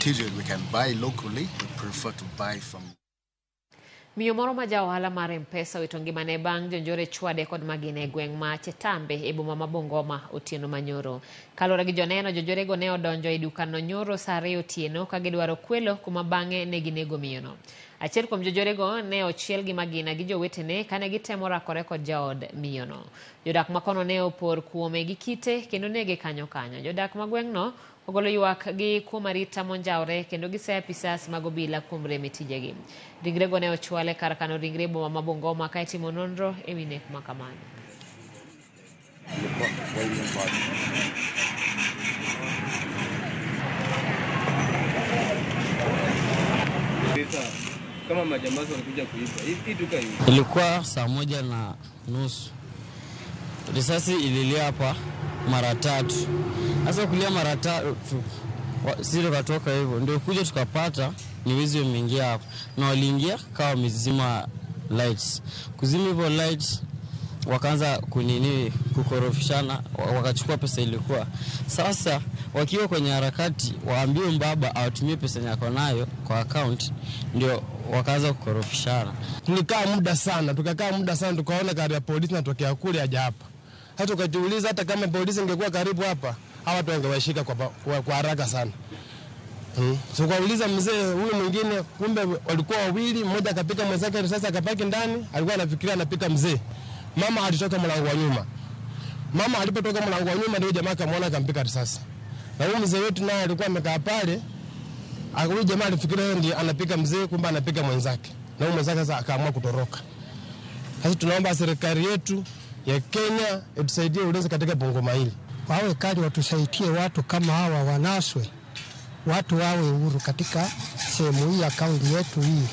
material we can buy locally, we prefer to buy from. Miyo moro ma ja ohala mar M-Pesa owito ngimane bang' jonjore chwade kod magina e gweng' ma Chetambe e boma ma Bungoma otieno manyoro. Kaluwore gi joneno, jonjorego ne odonjo e dukano nyoro saa 2 otieno ka gidwaro kwelo kuma bang'e ne ginego miyono. Achiel kuom jonjorego ne ochiel gi magina gi jowetene kane gitemo rakore kod jaod miyono. Jodak makono ne opor kuome gi kite kendo nege kanyo kanyo. Jodak ma gweng'no ogolo ywak gi kuom arita monjawre kendo giseyo apisas mag obila kuom rem e tijegi. Ringrego ne ochwal e kar kano ringre e boma ma Bungoma ka itimo nonro e wi nek ma kamano. Kama majambazi walikuja kuiba. Hii duka hii. Ilikuwa saa 1:30. Risasi ililia hapa mara 3. Sasa kulia mara 3, sisi tukatoka hivyo ndio kuja tukapata ni wizi wameingia hapa. Na waliingia kama wamezima lights. Kuzima hivyo lights wakaanza kunini kukorofishana, wakachukua pesa ilikuwa. Sasa wakiwa kwenye harakati waambiwe mbaba awatumie pesa yenye ako nayo kwa account, ndio wakaanza kukorofishana. Tulikaa muda sana, tukakaa muda sana tukaona gari ya polisi inatokea kule haja hapa. Hata tukajiuliza hata kama polisi ingekuwa karibu hapa, hawa watu wangewashika kwa haraka sana. So kauliza mzee huyu mwingine, kumbe walikuwa wawili, mmoja akapika mwenzake risasi akapaki ndani, alikuwa anafikiria anapika mzee. Mama alitoka mlango wa nyuma. Mama alipotoka mlango wa nyuma ndio jamaa akamwona akampika risasi. Na huyu mzee wetu naye alikuwa amekaa pale, huyu jamaa alifikiria ndiye anapika mzee, kumbe anapika mwenzake. Na huyu mwenzake sasa akaamua kutoroka. Sasa tunaomba serikali yetu ya Kenya itusaidie ulinzi katika Bungoma hili. Wawe kali watusaidie watu kama hawa wanaswe. Watu wawe huru katika sehemu hii ya kaunti yetu hii.